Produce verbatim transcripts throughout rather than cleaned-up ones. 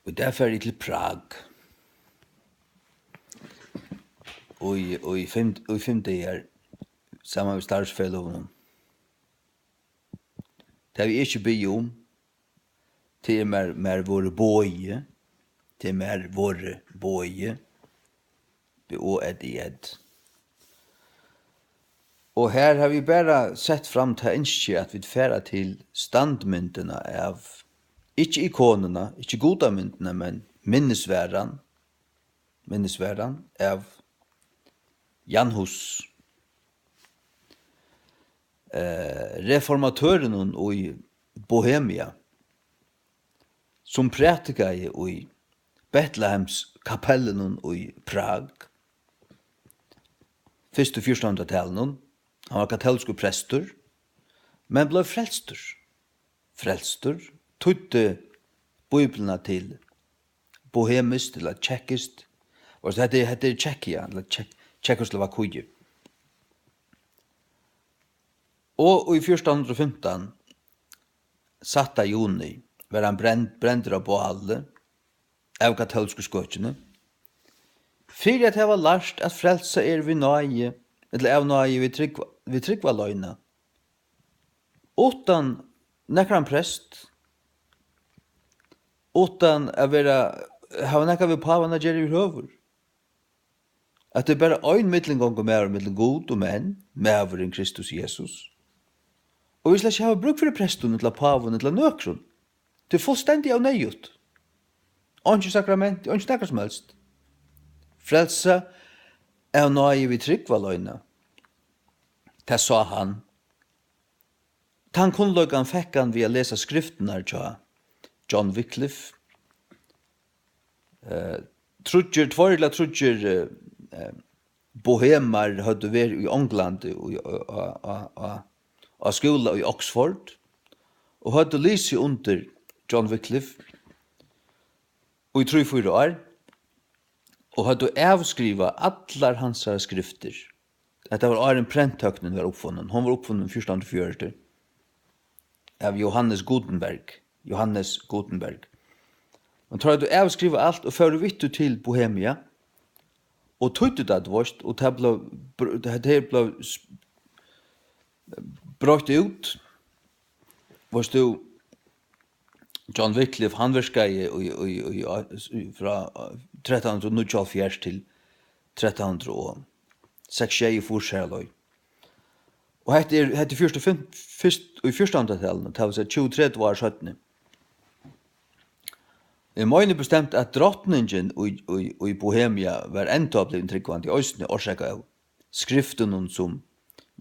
Og der fari eg til Prag. Og í, og í fimm, og í fimm dagar, saman við starvsfeløgunum. Tað havi eg ikki biðið um. Tað er mær, mær vorðið boðið. Tað er mær vorðið boðið. B O Ð I Ð. Og her havi eg bara sett fram tað ynski, at vit fara til standmyndina av, ikki ikonina, ikki gudamyndina, men minnisvarðan, minnisvarðan av Jan Hus, eh, reformatørinum í Bohemia, sum prædikaði í Betlehemskapellinum í Prag, fyrst í fjúrtanhundraðtalinum. Hann var katólskur prestur, men bleiv frelstur. Frelstur, týddi Bíbliuna til bohemiskt ella tjekkiskt. Og so hetta er, hetta er Tjekkia, ella Tjek-, Tjekkoslovakia. Og í fjúrtan hundrað og fimtan, sætta juni, var hann brend-, brendur á báli av katólsku skøkjuni, fyri at hava lært, at frelsa er við náði, ella av náði við trúgv-, við trúgv aleina, uttan nakran prest, uttan at vera, hava nakað við pávan at gera yvirhøvur. At tað er bara ein millingongumaður millum Gud og menn, maðurin Kristus Jesus. Og vit skulu ikki hava brúk fyri prestum, ella pávum, ella nøkrum. Tað er fullstendiga óneyðugt. Einki sakrament, einki nakað sum helst. Frelsa av náði við trúgv aleina. Tað sá hann. Tann kunnleikan fekk hann við at lesa skriftirnar hjá John Wycliffe. Eh, tríggir, tveir ella tríggir, eh, eh, bohemar høvdu verið í Onglandi í, á, á, á, á skúla í Oxford og høvdu lisið undir John Wycliffe í trý, fýra ár og høvdu avskrivað allar hansara skriftir. Hetta var áðrenn prenttøknin var uppfunnin. Hon var uppfunnin fjúrtan hundrað og fjøruti av Johannes Gutenberg. Johannes Gutenberg. Men teir høvdu avskrivað alt og fóru við tí til Bohemia og týddu tað, tú veist, og tað bleiv br-, tað her bleiv s-, broytt út. Veitst tú, John Wycliffe, hann virkaði í, í, í, í, í, frá, eh, trettan hundrað og níggjuoghálvfjerðs til trettan hundrað og seks, sjey, fýrs har leið. Og hetta er, hetta er fyrst og fim-, fyrst í fjúrtanhundraðtalinum, tað vil siga tjúgu, tretivu ár seinni. Eg meini bestemt, at drotningin í, í, í Bohemia var enntá blivin trúgvandi eisini, orsakað av skriftunum, sum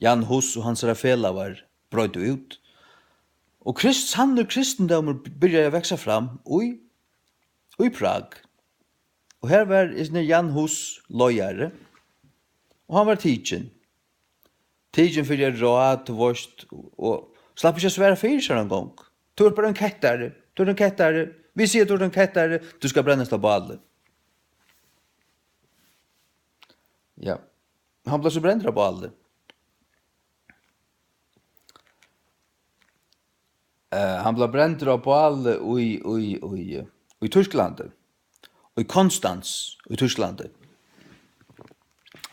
Jan Hus og hansara felagar breiddu út. Og krist-, sannur kristindómur byrjaði at vaksa fram í, í Prag. Og her var, er Jan Hus leiðari, og hann var tikin. Tikin fyri eitt ráð, tú veist, og, og slapp ikki at svara fyri sær eingong. Tú ert bara ein kettari, tú ert ein kettari. Vit siga, tú ert ein kettari, tú skal brennast á báli. Ja. Hann bleiv so brendur á báli. Eh, hann bleiv brendur á báli í, í, í, í Týsklandi. Í Konstans í Týsklandi.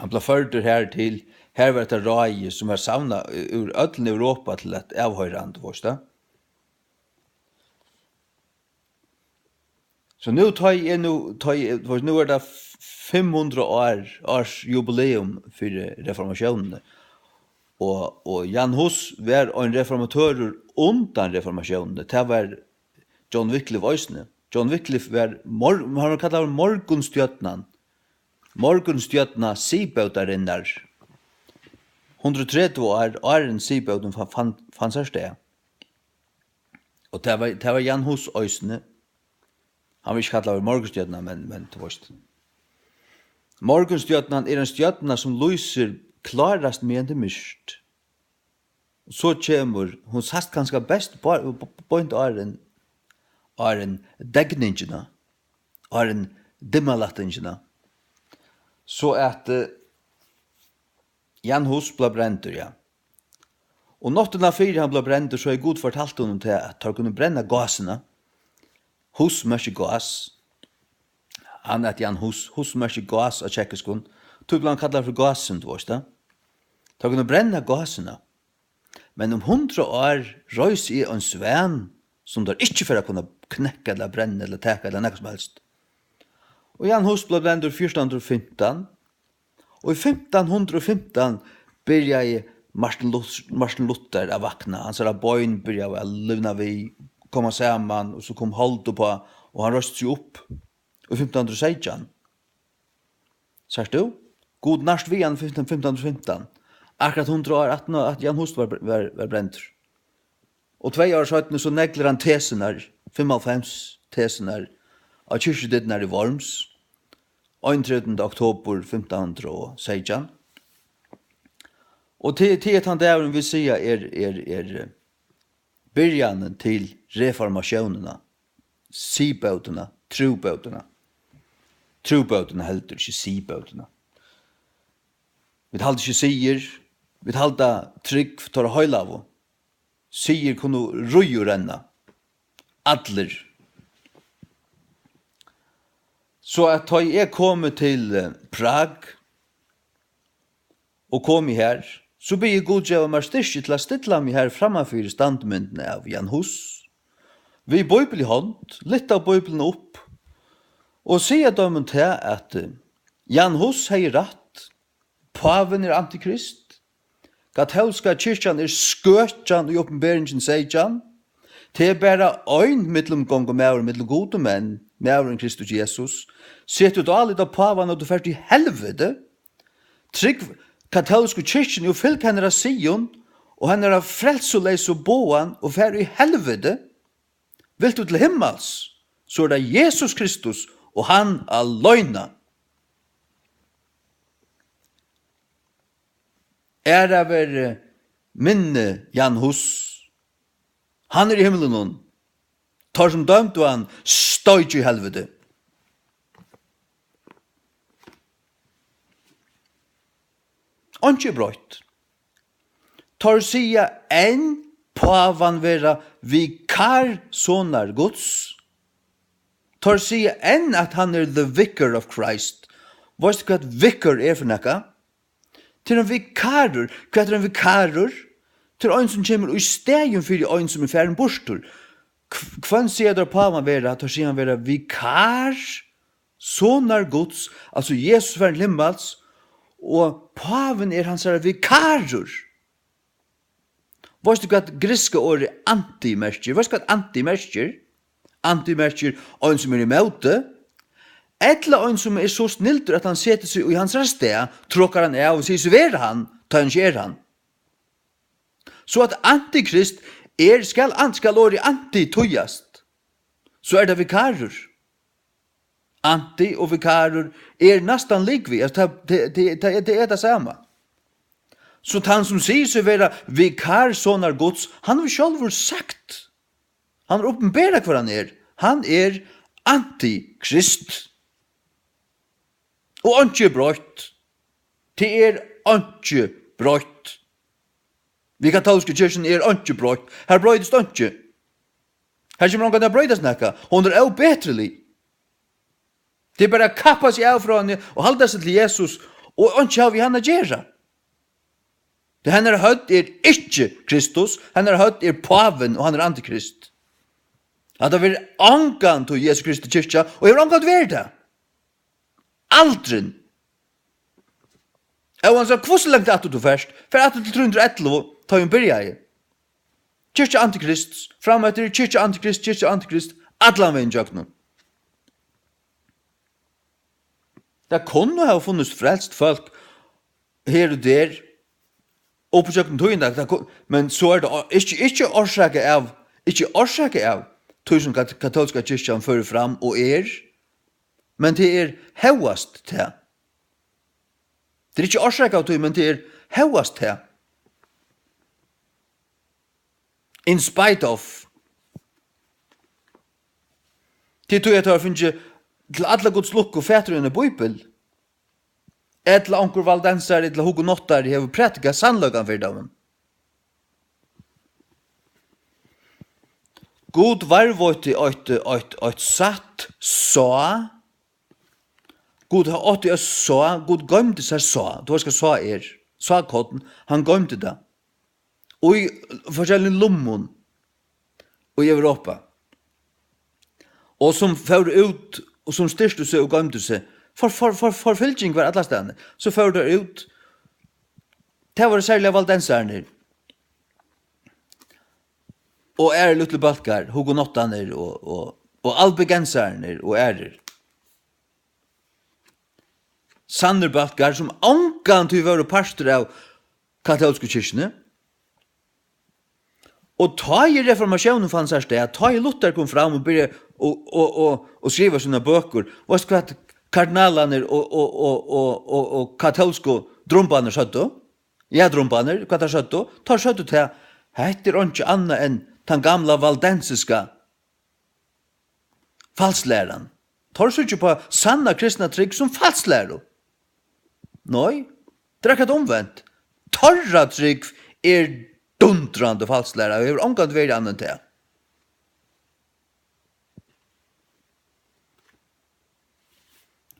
Hann bleiv førdur har til, har var hetta ráðið, sum var savnað úr øllum Europa til eitt avhoyrandi, veitst tú. So nú tá eg er nú, tá eg, veitst, nú er tað fimm hundrað ár, árs jubileum fyri reformatiónini. Og, og Jan Hus var ein reformatørur undan reformatiónini. Tað var John Wycliffe eisini. John Wycliffe var mor-, hann var kallaður morgunstjørnan. Morgunstjørna siðbótarinnar. Hundrað og tretivu ár, áðrenn siðbótin fa-, fann, fann sær stað. Og tað var, tað var Jan Hus eisini. Hann var ikki kallaður morgunstjørna, men, men tú veitst. Morgunstjørnan er ein stjørna, sum lýsir klárast, meðan tað er myrkt. So kemur, hon sæst kanska best be-, be-, beint áðrenn, áðrenn degningina, áðrenn dimmalættingina. So at, eh, Jan Hus bleiv brendur, ja. Og náttina fyri hann bleiv brendur, so hevði Gud fortalt honum tað, at teir kunnu brenna gásina. Hus merkir gás. Hann æt Jan Hus. Hus merkir gás á tjekiskum. Tí bleiv hann kallaður fyri gásin, tú veist tað. Teir kunnu brenna gásina. Men um hundrað ár reisi eg ein svan, sum teir ikki fara at kunna knekka ella brenna ella taka ella nakað sum helst. Og Jan Hus bleiv brendur fjúrtan hundrað og fimtan. Og í fimtan hundrað og fimtan byrjaði Martin Luther, Martin Luther at vakna. Hansara bein byrjaðu at livna við, koma saman, og so kom hold uppá, og hann reisti seg upp í fimtan hundrað og seytjan. Sært tú? Gud nært við hann fimtan, fimtan hundrað og fimtan. Akkurát hundrað ár aftan á, at Jan Hus var, var, var brendur. Og tvey ár seinni, so neglir hann tesurnar, fimmoghálvfems tesurnar, á kirkjudyrnar í Worms, einogtretivta oktobur fimtan hundrað og seytjan. Og til, til tann dagurin, vit siga, er, er, er, eh, byrjanin til reformatiónina, siðbótina, trúbótina. Trúbótina heldur, ikki siðbótina. Vit halda ikki siðir, vit halda trúgv teirra heilagu. Siðir kunnu rýðu renna. Allir. So at tá eg komi til, eh, Prag, og komi her, so biði eg Gud geva mær styrki til at stilla meg her frammanfyri standmyndina av Jan Hus, við bíbel í hond, lyfta bíbelina upp og siga teimum tað, at, eh, Jan Hus hevði rætt, pávin er antikrist, katólska kirkjan er skøkjan í Opinberingin seytjan, tað er bara ein millumgongumaður millum Gud og menn, maðurin Kristus Jesus. Set tú álit á pávan og tú fert í helviti. Trúgv katólsku kirkjuni og fylg hennara siðum og hennara frelsuleysu boðan og far í helviti. Vilt tú til himmals, so er tað Jesus Kristus og hann aleina. Æra veri minni Jan Hus. Hann er í himlinum. Teir sum dømdu hann, stoyt í helviti. Einki er broytt. Teir siga enn pávan vera vikar sonar Guds. Teir siga enn, at hann er the vicar of Christ. Veitst tú, hvat vicar er fyri nakað? Tað er ein vikarur. Hvat er ein vikarur? Tað er ein, sum kemur í staðin fyri ein, sum er farin burtur. Hv-, hvønn siga teir pávan vera? Teir siga hann vera vikar sonar Guds, altso Jesus farin til himmals, og pávin er hansara vikarur. Veitst tú, hvat grikska orðið anti merkir? Veitst tú, hvat anti merkir? Anti merkir ein, sum er ímóti, ella ein, sum er so snildur, at hann setir seg í hansara stað, trokar hann av og sigur seg vera hann, tá hann ikki er hann. So at antikrist er, skal an-, skal orðið anti týðast, so er tað vikarur. Anti og vikarur er næstan líkvið, altso, tað, tað, tað, tað er, tað er tað sama. So tann, sum sigur seg vera vikar sonar Guds, hann hevur sjálvur sagt, hann hevur opinberað, hvør hann er. Hann er antikrist. Og einki er broytt. Tað er einki broytt. Við katólsku kirkjuni er einki broytt. Har broytist einki. Har kemur ongantíð at broytast nakað. Hon er óbetrulig. Tað er bara at kappa seg av frá henni og halda seg til Jesus, og einki hava við hann at gera. Tí hennara høvd er ikki Kristus, hennara høvd er pávin, og hann er antikrist. Hatta verður ongantíð Jesu Kristi kirkja, og hevur ongantíð verið tað. Aldrin. Óansæð hvussu langt aftur tú fert, fer aftur til trý hundrað og ellivu, tá hon byrjaði. Kirkja antikrists, frameftir kirkja antikrists, kirkja antikrists, allan vegin gjøgnum. Tað kunnu hava funnist frelst fólk her og der, upp ígjøgnum tíðina, tað ku-, men so er tað o-, ikki, ikki orsakað av, ikki orsakað av tí, sum kat-, katólska kirkjan førir fram og er, men tað er hóast tað. Tað er ikki orsakað av tí, men tað er hóast tað. In spite of. Tað er tí, at teir hava fingið til alla Guds lukku fatur í eini bíbel, ella onkur valdensari ella hugunottari hevur prædikað sannleikan fyri teimum. Gud varðveitti eitt, eitt, eitt satt sá, Gud átti at sá, Gud goymdi sær sá. Tú veist, hvat sá er? Sákorn, hann goymdi tað. Og í forskelligum lummum í Europa. Og sum fóru út, og sum styrktu seg og goymdu seg. For, for, for, forfylging var allastaðni. So fóru teir út. Tað vóru serliga valdensararnir. Og aðrir lítlir bólkar, hugenottarnir og, og, og albigensararnir og aðrir. Sannir bólkar, sum ongantíð vóru partur av katólsku kirkjuni. Og tá ið reformatiónin fann sær stað, tá ið Luther kom fram og byrjaði og, og, og, og skriva sínar bøkur, veitst hvat kardinalarnir og, og, og, og, og, og katólsku drumbarnir søgdu? Ja, drumbarnir, hvat teir søgdu? Teir søgdu tað, hetta er einki annað enn tann gamla valdensiska falslæran. Teir síggja upp á sanna kristna trúgv sum falslæru. Nei, tað er akkurát umvent. Teirra trúgv er dundrandi falslæra og hevur ongantíð verið annað enn tað.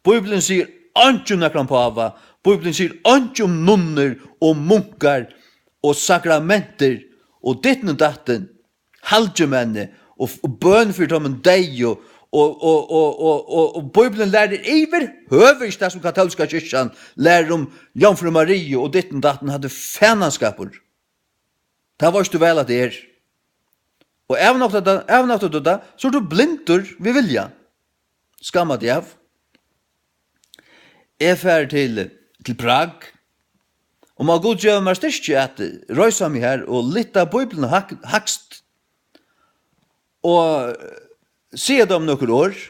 Bíblian sigur einki um nakran páva. Bíblian sigur einki um nunnur og munkar og sakramentir og ditten og datten, halgimenni og, og bøn fyri teimum deyðu og, og, og, og, og, og Bíblian lærir yvirhøvur ikki tað, sum katólska kirkjan lærir um Jomfrú Mariu og ditten og datten, hatta er fanaskapur. Tað veitst tú væl, at tað er. Og avnoktar tú, avnoktar tú tað, so ert tú blindur við vilja. Skamma teg av. Eg fari til, til Prag, og má Gud geva mær styrki at reisa meg har og lyfta Bíbliuna hak-, hægst og siga teimum nøkur orð.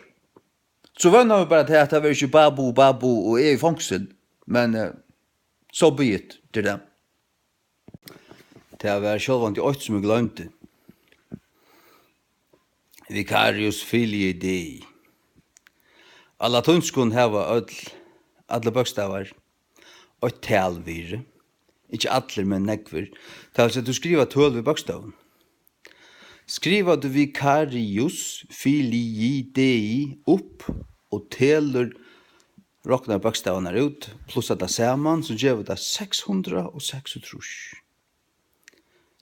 So vóna vit bara til, at tað verður ikki babu, babu og eg í fongsul, men, eh, so be it, tað er tað. Tað var sjálvandi eitt, sum eg gloymdi. Vicarius filii Dei. Á latínskum hava øll, allir bókstavar, eitt talvirði. Ikki allir, men nógvir. Tað vil siga, tú skrivar tøl við bókstavum. Skrivar tú Vicarius filii Dei upp og telur, roknar bókstavarnar út, plussar tað saman, so gevur tað seks hundrað og seksogtrýss.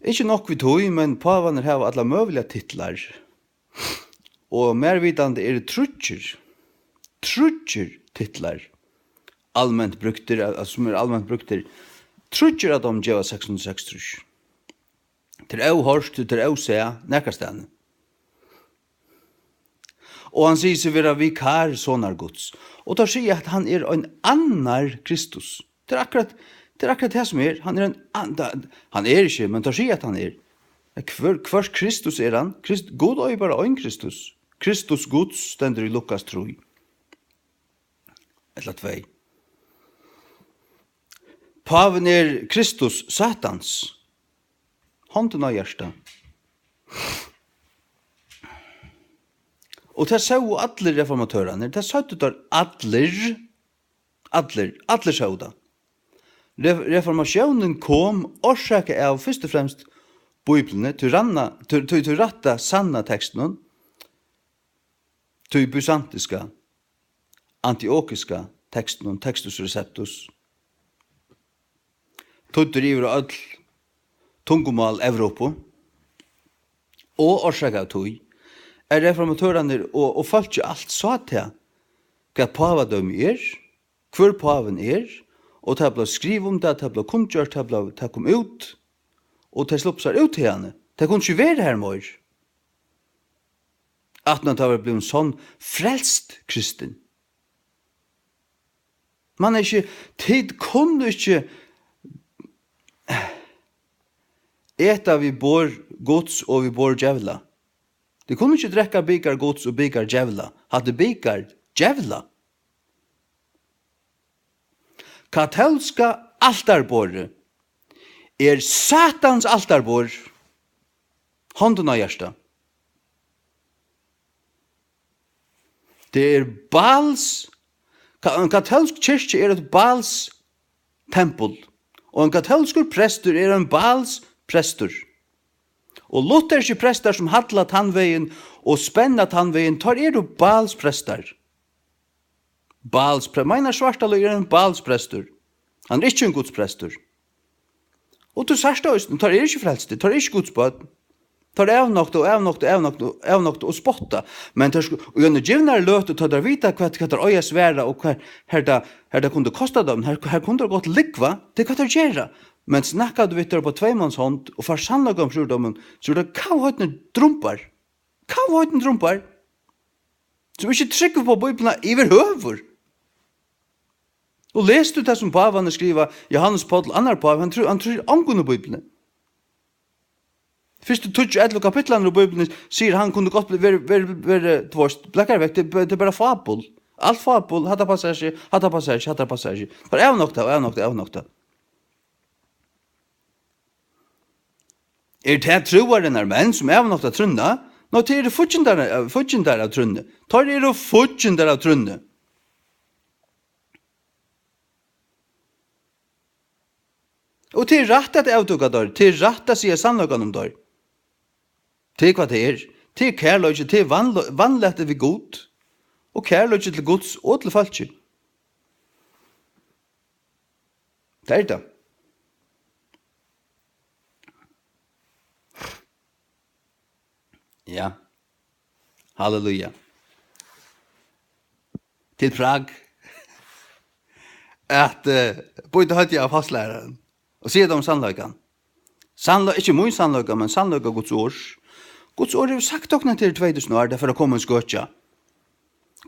Ikki nokk við tí, men pávarnir hava allar møguligar titlar. Og mær vitandi eru tríggir, tríggir titlar alment brúktir, al-, sum eru alment brúktir. Tríggir av teimum geva seks hundrað og seksogtrýss. Tað er óhoyrt, tað er ósæð, nakrastaðni. Og hann sigur seg vera vikar sonar Guds. Og teir siga, at hann er ein annar Kristus. Tað er akkurát, tað er akkurát tað sum er. Hann er ein an-, ta-, hann er ikki, men teir siga, at hann er. Hvør, hvørs Kristus er hann? Krist-, Gud eigur bara ein Kristus. Kristus Guds stendur í Lukas trý. Ella tvey. Pávin er Kristus Satans. Hondin á hjartað. Og tað sóu allir reformatørarnir, tað søgdu teir allir, allir, allir sóu tað. Re-, reformatiónin kom orsakað av fyrst og fremst Bíbliuni, tí ranna, tí, tí, tí rætta sanna tekstinum, tí bysantiska, antiokiska tekstinum, Textus Receptus, týddur yvir á øll tungumál Evrópu, og orsakað av tí, at reformatørarnir og, og fólkið alt sá tað, hvat pávadømi er, hvør pávin er, og tað bleiv skrivað um tað, tað bleiv kunngjørt, tað bleiv, tað kom út, og tey sluppu sær út hiðani. Tey kunnu ikki vera har meir. Aftan at tað var blivin sonn frelst kristin. Man er ikki, tit kunnu ikki eta við borð Guds og við borð djevla. Tit kunnu ikki drekka bikar Guds og bikar djevla. Hatta er bikar djevla. Katólska altarborðið er Satans altarborð. Hondin á hjartað. Tað er Baals, ka-, ein katólsk kirkja er eitt Baals tempul, og ein katólskur prestur er ein Baals prestur. Og lutherskir prestar sum halla tann vegin og spenna tann vegin, teir eru Baals prestar. Baalsprestur. Meinar Svartalíð er ein Baalsprestur. Hann er ikki ein gudsprestur. Og tú sært tað eisini, teir eru ikki frelstir, teir eru ikki Guds børn. Teir avnokta og avnokta og avnokta og avnokta og spotta. Men teir sku-, og í eini givnari løtu, tá teir vita, hvat, hvat teir eiga at svara, og hvar, har tað, har tað kundi kosta teimum, har, har kundu teir gott lúgva, tað er hvat teir gera. Men snakkar tú við teir upp á tveymanshond og fært sannleika um sjúkdómin, so er tað kavheitin drumbar. Kavheitin drumbar. Sum ikki trúgva upp á Bíbliuna yvirhøvur. Og lesur tú tað, sum pávarnir skriva, Jóhannes Páll, annar pávi, hann trú-, hann trýr ongan í Bíbliuni. Fyrstu tíggju, ellivu kapitlarnir í Bíbliuni sigur, hann kundi gott bli-, verið, verið, verið, tú veist, blakaður vekk, tað er, tað er bara fabul. Alt fabul, hatta passar ikki, hatta passar ikki, hatta passar ikki. Bara avnokta, avnokta, avnokta. Er tað trúarinnar menn, sum avnokta trúnna? Nei, tað eru fíggindar, fíggindar av trúnni. Teir eru fíggindar av trúnni. Og tað er rætt at avdúka teir. Tað er rætt at siga sannleikan um teir. Tað er hvat tað er. Tað er kærleiki, tað er vanlo-, vanlæti við Gud. Og kærleiki til Guds og til fólkið. Tað er tað. Ja. Halleluja. Til Prag. At, eh, bíta høvdið av fastlæraran og siga teimum sannleikan. Sannleik, ikki mín sannleika, men sannleika Guds orðs. Guds orð hevur sagt okkum, at tað er tvey túsund ár, tað fer at koma ein skøkja.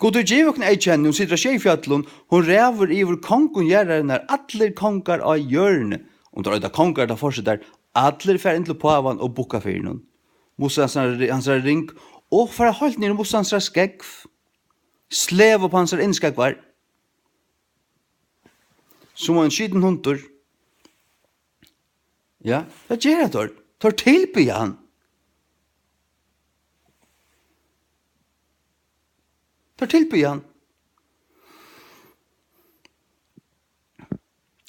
Gud hevur givið okkum eyðkenni, hon situr á sjey fjøllum, hon ræður yvir kongum jarðarinnar, allir kongar á jørðini. Um teir eita kongar, ella forsetar, allir fara inn til pávan og bukka fyri honum. Mussa hansara, hansara ring, og fara heilt niður í mussa hansara skógv. Slev upp á hansara innskógvar. Sum ein skitin hundur. Ja, hvat gera teir? Teir tilbiðja hann. Teir tilbiðja hann.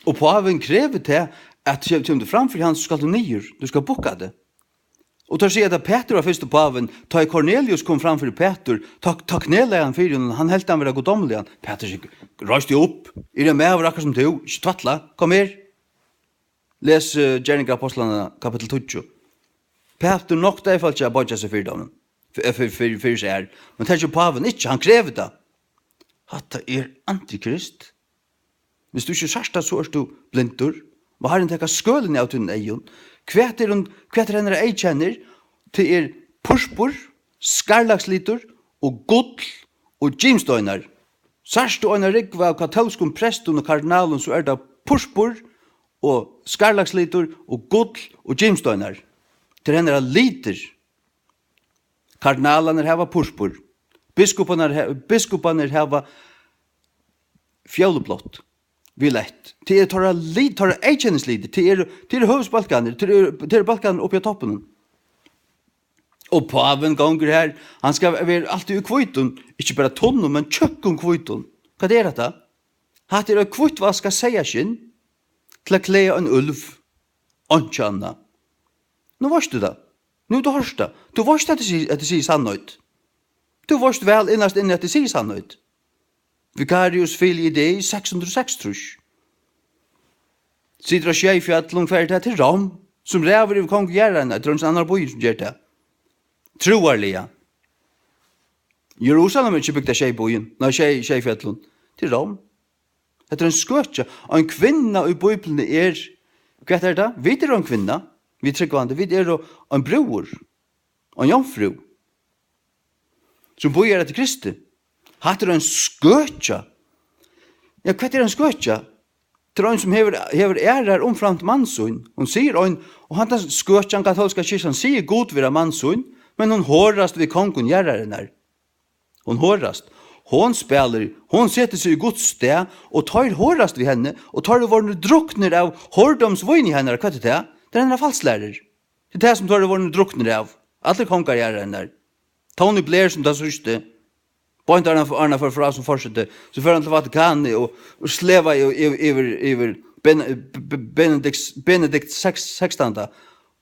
Og pávin krevur tað, at kemur tú fram fyri hann, so skalt tú niður. Tú skalt bukka teg. Og teir siga, at Petur var fyrsti pávin, tá ið Kornelius kom fram fyri Petur, tá, tá knelaði hann fyri honum, hann helt hann vera guddómligan. Petur sigur, reis teg upp, eg eri ein maður akkurát sum tú, ikki tvætla, kom her. Les, eh, Gerningar Ápostlanna, kapittul tíggju. Petur noktaði fólkið at boyggja seg fyri teimum, fyri, fyri, fyri, fyri sær. Men tað ger pávin ikki, hann krevur tað. Hatta er antikrist. Viss tú ikki sært tað, so ert tú blindur. Má Harrin taka skølini av tínum eygum. Hvat er hon, hvat er hennara eyðkennir? Tað er purpur, skarlagslitur og gull og gimsteinar. Sært tú eina rúgvu av katólskum prestum og kardinalum, so er tað purpur og skarlagslitur og gull og gimsteinar. Tað er hennara litir. Kardinalarnir hava purpur. Biskuparnir ha-, biskuparnir hava fjólublátt, violett. Tað er teirra lit, teirra eyðkennislitir. Tað eru, tað eru høvuðsbólkarnir. Tað eru, tað eru bólkarnir uppi á toppinum. Og pávin gongur har. Hann skal vera altíð í hvítum. Ikki bara tunnum, men tjúkkum hvítum. Hvat er hetta? Hatta er eitt hvítt vaskað seyðaskinn til at klæða ein úlv. Einki annað. Nú veitst tú tað. Nú hevur tú hoyrt tað. Tú veitst, at eg sigi, at eg sigi sannheit. Tú veitst væl innast inni, at eg sigi sannheit. Vicarius Filii Dei seks hundrað og seksogtrýss. Situr á sjey fjøllum, hvar er tað? Til Rom, sum ræður yvir kong jarðarinnar. Tað er eingin annar býur, sum ger tað. Trúarliga. Jerusalem er ikki bygt av sjey býum, nei, sjey, sjey fjøllum. Til Rom. Hetta er ein skøkja. Ein kvinna í Bíbliuni er, hvat er tað? Vit eru ein kvinna. Vit trúgvandi. Vit eru ein brúður. Ein jomfrú. Sum bíðar eftir Kristi. Hatta er ein skøkja. Ja, hvat er ein skøkja? Tað er ein, sum hevur, hevur ærar umframt mann sín. Hon sigur ein, og handan skøkjan, katólska kirkjan sigur Gud vera mann sín, men hon horast við kongum jarðarinnar. Hon horast. Hon spælir, hon setir seg í Guds stað, og teir horast við henni, og teir eru vorðnir druknir av hordómsvíni hennara. Hvat er tað? Tað er hennara falslærur. Tað er tað, sum teir eru vorðnir druknir av. Allir kongar jarðarinnar. Tony Blair sum tann síðsti. Beint áðrenn hann, áðrenn hann fór frá sum forseti, so fór hann til Vatikanið og, og slevaði yvir, yvir, yvir Ben-, B-, B-, Benedikt seks-, sekstanda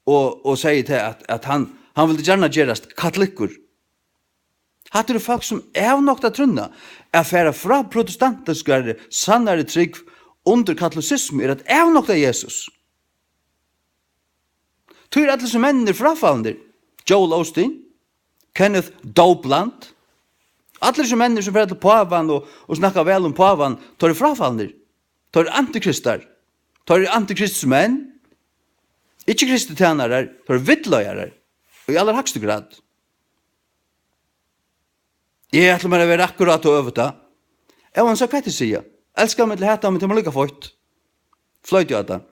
og, og segði til at, at hann, hann vildi gjarna gerast katolikkur. Hatta eru fólk, sum avnokta trúnna. At fara frá protestantiskari, sannari trúgv undir katolisismu er at avnokta Jesus. Tí eru allir sum menninir fráfalnir. Joel Osteen, Kenneth Copeland, allir sum menninir sum fara til pávan og, og snakka væl um pávan, teir eru fráfalnir. Teir eru antikristar. Teir eru antikristsmenn. Ikki Kristi tænarar, teir eru villleiðarar. Og í allar hægstu grad. Eg ætli mær at vera akkurát og øvugt, tá. Óansæð hvat tit siga. Elska meg ella hata meg, tað er mær líka feitt. Floyt á tað.